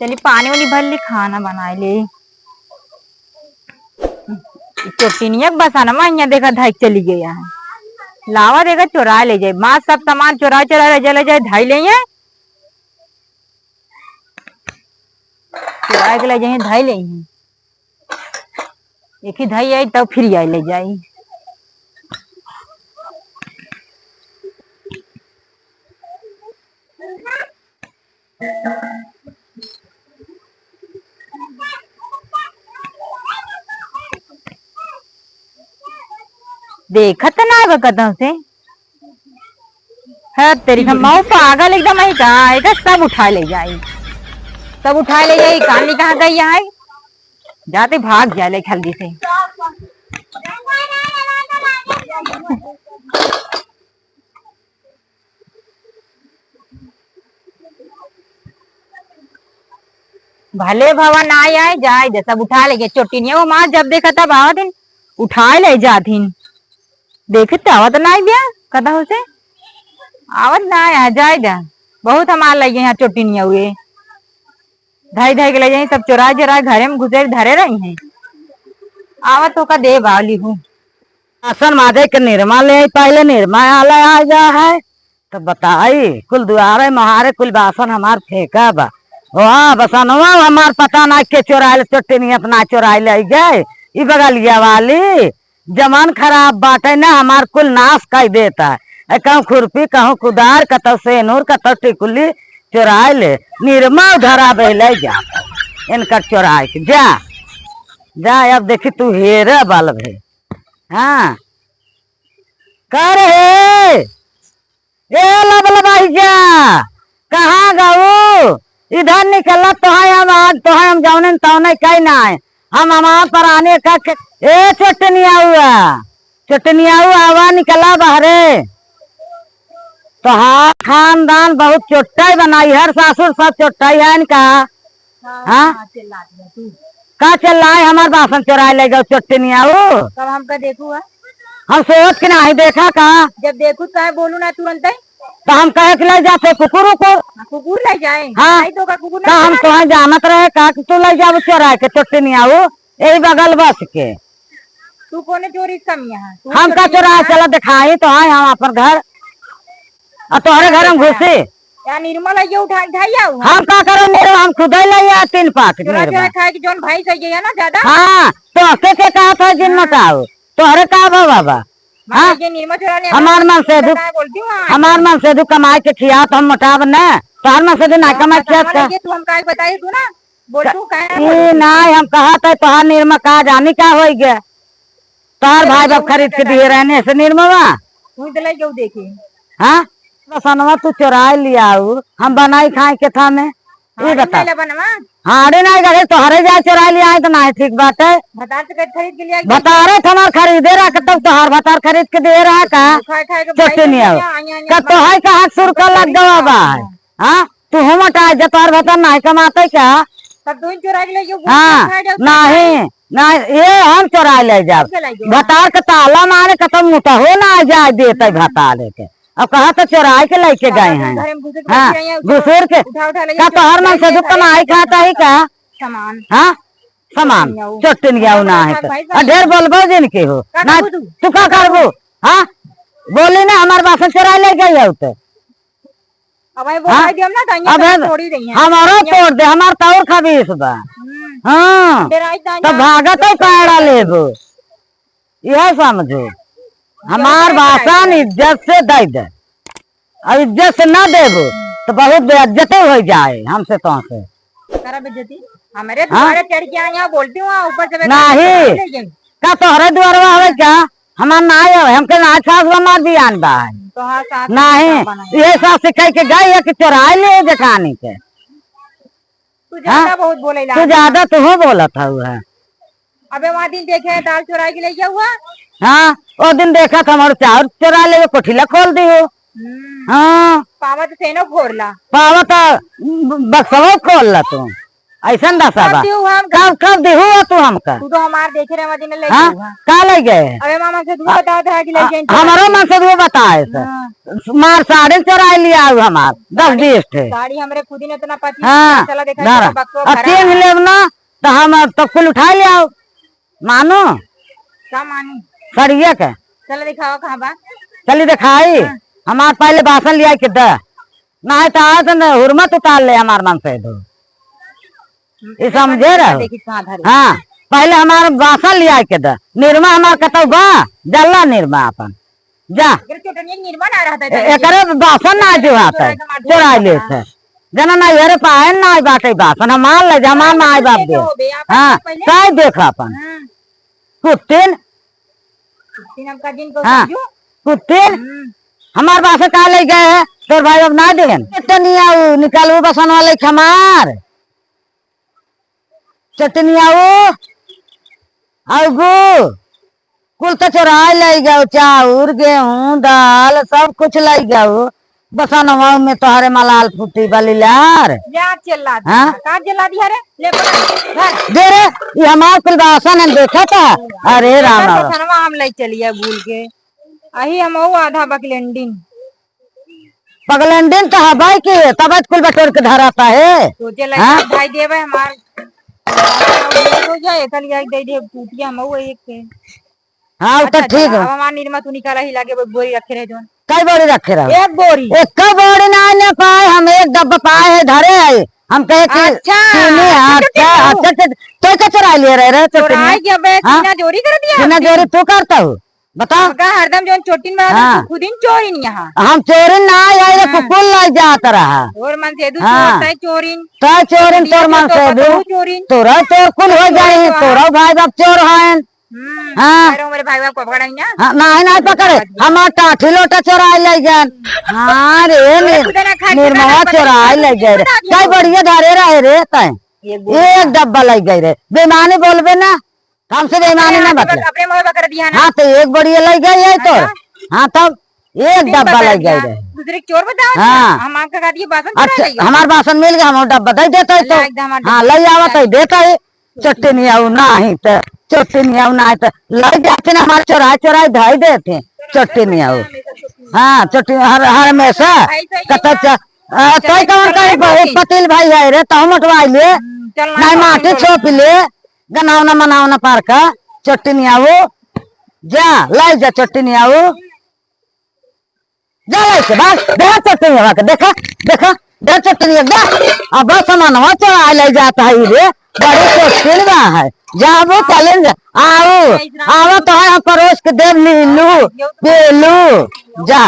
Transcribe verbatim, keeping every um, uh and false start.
चली पानी वानी भर ली, खाना बनाए ले। ई चोटिनिया के बसनमा हियाँ देखा धाई चली गया है। लावा देखा चोराए ले जाए, माँ सब सामान चोराए चोराए ले जाए, ले जाए धाई ले हैं। चोराए के ले जाए धाई ले हैं। एक ही धाई आई तब फिर आई ले जाई। देखत ना बा कतहूँ से। है तेरी का मऊ पागल एकदम है का? एका सब उठा ले जाई, सब उठा ले जाई। काली कहाँ गई है? जाते भाग जाए ले जल्दी से। भले भवा ना आए, जाए दे, सब उठा ले गए। चोटिनिया वो माँ जब देखा तब आवत हिन, उठाए ले जात हिन। देखत तो आवत ना आए बिया, कतहूँ से आवत ना आए, जाए दे। बहुत हमार लगे यहाँ चोटिनिया हुए, धाई धाई के ले जाई, सब चोराए चोराए घरे में घुसेर धरे रही हैं। आवत तो का दे बावली हूँ। बासन माजे के निरमा ले आई, पहले निरमा आला आ जा है, तो बताई, कुल दुआरे महारे कुल बासन हमार फेंका बा। वाह, बसनवा हमार पता ना के चोराइल, चोटिनिया अपना चोराइल आई गए। ई बगलिया वाली जमान खराब बाटे ना, हमार कुल नाश कर देता है। ए, कहूँ खुरपी, कहूँ कुदार, कतौ सेनुर, कतौ टिकुली चोराए ले, निरमा उधरा बे ले जा, इनकर चोराए के जा, जा। अब देखी तू हेरे बल भे। हाँ, कर हे। ए लबलबाई जा, कहाँ गऊ? इधर निकल, तोहाय हम आज, तोहाय हम जौने न तौने कही नाय। हम हमार पराने का के, ए चोटनियाऊ, चोटनियाऊ आवा, निकला बाहरे। तोहार खानदान बहुत चोट्टाई बनाई, हर सासुर सब चोट्टाई है इनका। हाँ, हाँ? हाँ, चिल्ला दिया तू। का चिल्लाए, हमार बासन चोराए ले गओ चोटनियाऊ। तब हमका देखू है? हम सोच के नाही देखा का? जब देखू तो काहे बोलू ना तुरंत ही? तो हम कहे के ले जाते कुकुर उकुर। हाँ, कुकुर ले जाए। हाँ। नहीं तो का कुकुर तो ना हम खाए? तोहे जानत रहे का कि तू ले जाबू चोराए के चोटनियाऊ, यही बगल बस के। तू कौन चोरी कमिया है? तू हम का चोरी चोरा है? चला दिखाई तो आए हम अपन घर। आ तोहरे घर में घुसी। या निर्मल है, ये उठा, उठाई आओ। हम का करो मेरे, हम खुदे ले आ तीन पाकिट चोरा मेरे चोरा बा। खाए कि जौन भाई सही है ना ज्यादा। हाँ, तो के, के कहा था जिन हाँ। मटाओ। तोहरे का भा बाबा? हाँ? ये निर्मल चोरा ने हमार हमारे मन से दुख, बताया बोलती हूँ, हाँ। हमार मन से दुख कमाए के खिया तो हम मटाब न। तोहर मन से दुख ना हाँ, कमाए खिया बतावा का? लगे, तू हम काहे बताई तू ना? बोल का-, तू काहे ई बोलती? ना हम कहा था तोहार निर्मा का जानी का होई गया। तोहार चलो, भाई बाप चलो, खरीद के चलो। दिए रहने से निर्मा बा। तू तो ले जाओ देखी। हाँ? बसनवा तू चोराए लियाऊ, हम बनाई खाए के था में। ई हाड़ी बता। नहीं ले बनवा। हाड़ी नहीं गए, तोहरे जाए चोराए लियाए तो नहीं ठीक बाटे। भतार से कहीं खरीद के लिया के भतारे तो हमार खरीदे रहा, तब तोहार भतार खरीद के दे रहा का? खाए खाए के चोटे भाई नहीं आओ। आया, आया, का आया, तोहार का हाथ सुर का लग गवा बा? हाँ। हाँ? तू हम हटा जा, तोहार भतार नहीं कमाते का? तब तू ही चोरा के ले जाओ, हाँ, खाए जाओ, नहीं, खाए। नहीं, ये हम चोरा ले जाब। कैसे ले जाओ? भतार के ताला मारे, कतम मुटा हो ना जाए देते हम्म। भतारे के। अब कहा तो चोराए के लेके गए हैं। घरे में घुसुर के हाँ, बैठी रही हैं, घुसुर के। उठा, उठा ले का जाओ, तोहर मन से चोराइए, दुख कमाई खाता है का? सामान। हाँ? सामान। चोटिनियाऊ। चोटिनियाऊ ना है तो। भाई आ, ढेर बोलबो जिन के हो। का ना, करबू तू? तू का करबू? हाँ? बोली ना, हमार बासन चोरा ले गई हो तो। अब ये हाँ? बोला दिया ना, तो ये अबे सब तोड़ी रही हैं। हमारो तोड़ दे, हमार तो और खबीस बा। हम्म। हाँ। डेराई जाए तो ना। भागत है पैड़ा लेबो। यह समझो, हमार बासन इज्जत से दे दे, और इज्जत से ना देबो तो बहुत बेइज्जत हो जाए हमसे तो से। करा बेइज्जती। हमारे हाँ? दुआरे चढ़ के आए हैं, बोलती हूँ, ऊपर से बेकार नहीं। ले गई। का तोहरे दुआरवा हवे का? हमार ना आवे, हमके ना सास बा, हमार बियान बा। तो हाँ, सास नहीं, बना है। ये सास सिखाई के गई है कि चोराए ले जेठानी के। तू ज्यादा हाँ? बहुत बोले तू ला। ज्यादा तू बोलत हऊ है। अबे वहाँ दिन देखे हैं, दाल चोरा के ले गया हुआ। हाँ, वो दिन देखा था, हमारे चाउर चोरा ले, कोठिला खोल दी हो। हम्म। हाँ। पावा तो सेनो फोड़ ला। पावा तो बक्सवा खोल ला तू। ऐसन दशा कब बा। दिहू हमका? कब, कब दिहू हो तू हमका? तू तो हमार देखे रहे, मदीना ले हाँ? गऊ है। का ले गए? अरे मामा से तू बता दे कि ले आ, जाइन तो हमरो ले। मन से तू बताए से। हाँ। मार साड़ी चोराई लिया आऊ हमार, दस साड़ी, बीस ठे। साड़ी हमरे खुद ही ने इतना पच्चीस हाँ, चला देखा धरा। बक्सो अब भरा तीन है। लेब ना, तो हम अब तब कुल उठाई ले आओ। मानो? का मानी? सड़िया के। चलो दिखाओ कहाँ बा? चली दिखाई। हाँ। हमार पहले बासन लिया के दे, ना तो आज न हुरमत उतार ले हमार मन से दो। ये समझे रहो? देखी कहाँ धरे। हाँ, पहले हमार बासन लिया के दे। निरमा हमार कतौ बा? जल्ला निरमा अपन। जा। एकरे चोटनिया के निरमा ना रहता है, ए-, एकरे बासन ना जो आता है, चोराई लेत है। जना ना, घरे पाए ना बाटे बासन, हमार ले जा, हमार ना बाप दे। हाँ, काहे देख अपन। हाँ। कुत्तीन। कुत्तीन अब का दिन को हाँ, समझू? कुत्तीन। हम्म। हमार बासन का ले गए है, तोर भाई अब ना देन। चटनिया उ निकालू बसन वाले खमार। चटनिया उ, आउ गु, कुल तो चोराए लई गयो, चाउर, गेहूं, दाल, सब कुछ लई गयो। बसनवा में तोहरे मलाल फूटी बलिलार। जा चिल्ला दी। हाँ? का चिल्ला दी? अरे, ले पकड़, धर। दे रे, ये हमार कुल बासन है, देखा था? अरे राम राम। बसनवा हम ले चलिए भूल के। अही हम वो आधा बकलेंडिन। पगलंडिन तो हबाई के, तब कुल बटोर के धराता है। सोचे लगे हाँ? भाई देवे हमार। हो जाए, कल जाए दे दे, टूट गया, हम वो एक के। हाँ, वो तो अच्छा, ठीक चला, है। अब हमार निरमा तू निकाला ही लागे, वो बोरी रखे रहे जोन। कई बोरी रखे रहो? एक बोरी। एक बोरी ना ले पाए, हम एक डब्बा पाए है, धरे है। हम कहे कि अच्छा, चीनी, अच्छा, अच्छा, अच्छा, अच्छा, अच्छा, तो क्या चुरा लिए रहे, रहे, तो चुराई चीनी? के अबे हाँ? चीना चोरी कर दिया चीना आपने? चोरी तू करता हो? बताओ। मगर हरदम जौन चोटिन बना हाँ। तू खुदिन चोरिन यहाँ। हम चोरिन ना आए, आए रे, हाँ। कुकुर लाई जात रहा। और मन से दू हाँ। चोर, तय चोरिन। तय चोरिन, तोर मन से दू। चोरिन। तोरा चोर कुल हो जाए, हाँ। तोरा भाई बाप चोर हैं। हम्म, हाँ। अरे, हमारे भाई बाप को पकड़ाई ना। हाँ, नहीं, नहीं पकड़े। हमार टाठी लोटा चोराए ले गए। हाँ रे, अरे, निर-, खुदा ना खाए, खुदा ना निर्मवा पकड़े, चोराए ले गए रे। खुदा ना कई बढ़िया धरे रहे रे, तय। एक बोल एक ना। डब्बा ले गए रे। बेमानी बोलबे ना। हमसे बेईमानी ना बतले। अपने मुँह पकड़ दिया ना। हाँ, तो एक बोरी लई गई है तो। हाँ। हाँ, तब एक डब्बा लई गई है। दूसरे के चोर बताओ ना। हाँ। हम आपका कहती है बासन चुरा अच्छा, लइयो। हमार बासन मिल गया, हम डब्बा दे देता है तो। ला, एकदम हमार हाँ, डब्बा लई आवत है, देता है। चोट्टी नहीं आऊ, ना ही तो, चोट्टी नहीं आऊ, ना ही तो। लई जाते ना, हमार चोराई, चोराई धाई देते। चोट्टी नहीं आऊ। हाँ, चोट्टी हर, हर हमेशा। भाई सही कत्ता है। च-, आ, चल, तोय कौन चल, कहीं चल, बहुत चल। पतिल भाई है रे, तहु मोटवाई ले। हम्म, चल ना, नहीं, चल, माटी चल। छोप ले। गनावना मनावना पार का, चोट्टी नहीं आऊ। जा, लाई जा, चोट्टी नहीं आऊ। जा लाई से, बस, देख चोट्टी नहीं आऊ के, देखा, देखा, देख चोट्टी नहीं आऊ, देख। अब बस सामानवा चोरा ले जाता है रे, बड़ी मुश्किल बा है। जा, वो चलें जा, आऊ, आऊ तो है, हम परोस के देव नीलू, बेलू, जा।